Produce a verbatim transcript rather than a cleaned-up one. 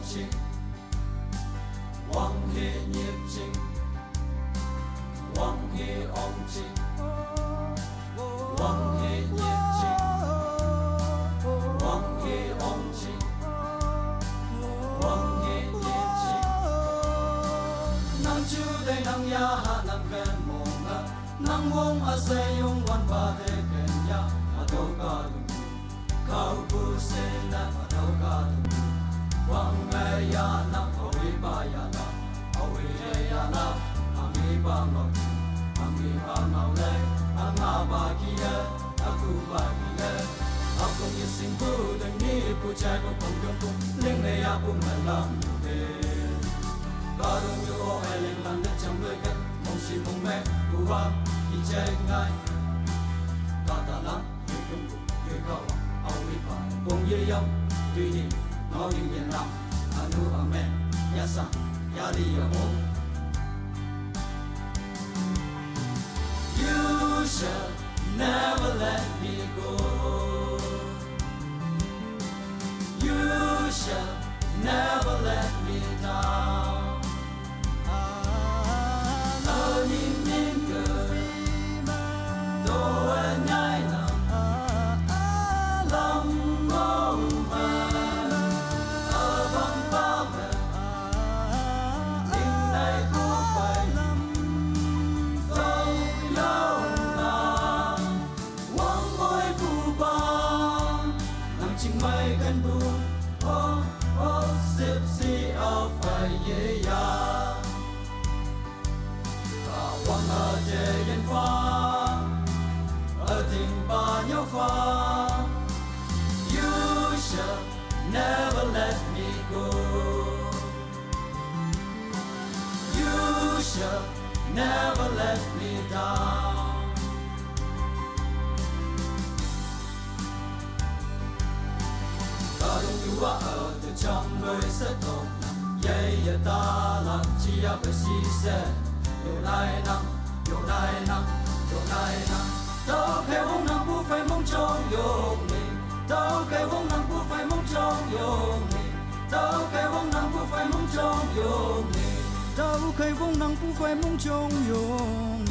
情，往日热情，往日安静，往日热情，往日安静，往日热情。能主的能也能跟我们，能翁阿塞用万把的跟呀，阿都嘎东。Kau pusena adau kadung. Wang maya na awi bayana, awi yayana, ami bangau, ami bangau le, anga bakia, aku bakia. Aku ngising budeng ni pucai pukong kempung, ling le aku malam de. Kadung yu o eling lan de chang le kan, mong si mong me, uwa, ijai ngai. Katalang. Yui kung gu, yui kau wang, au yui pa, bong yui yam, yui ning, ngau ying yin lam, anu amen, ya sang, ya li ya mong. You shall never let me go. You shall never let me down. Mai kan bu, oh, oh, sip si a fai ye ya. Ka wang a je yen fa, a ding ba nyau fa. You shall never let me go. You shall never let me down. Kadung yu a a te chang noi se to. Ye ye ta la chi ya pe si se. Yo lai nang, yo lai nang, yo lai nang. Tau kai wong nang bu fai mong chong yong ni. Tau kai wong nang bu fai mong chong yong ni. Tau kai wong nang bu fai mong chong yong ni. Tau kai wong nang bu fai mong chong yong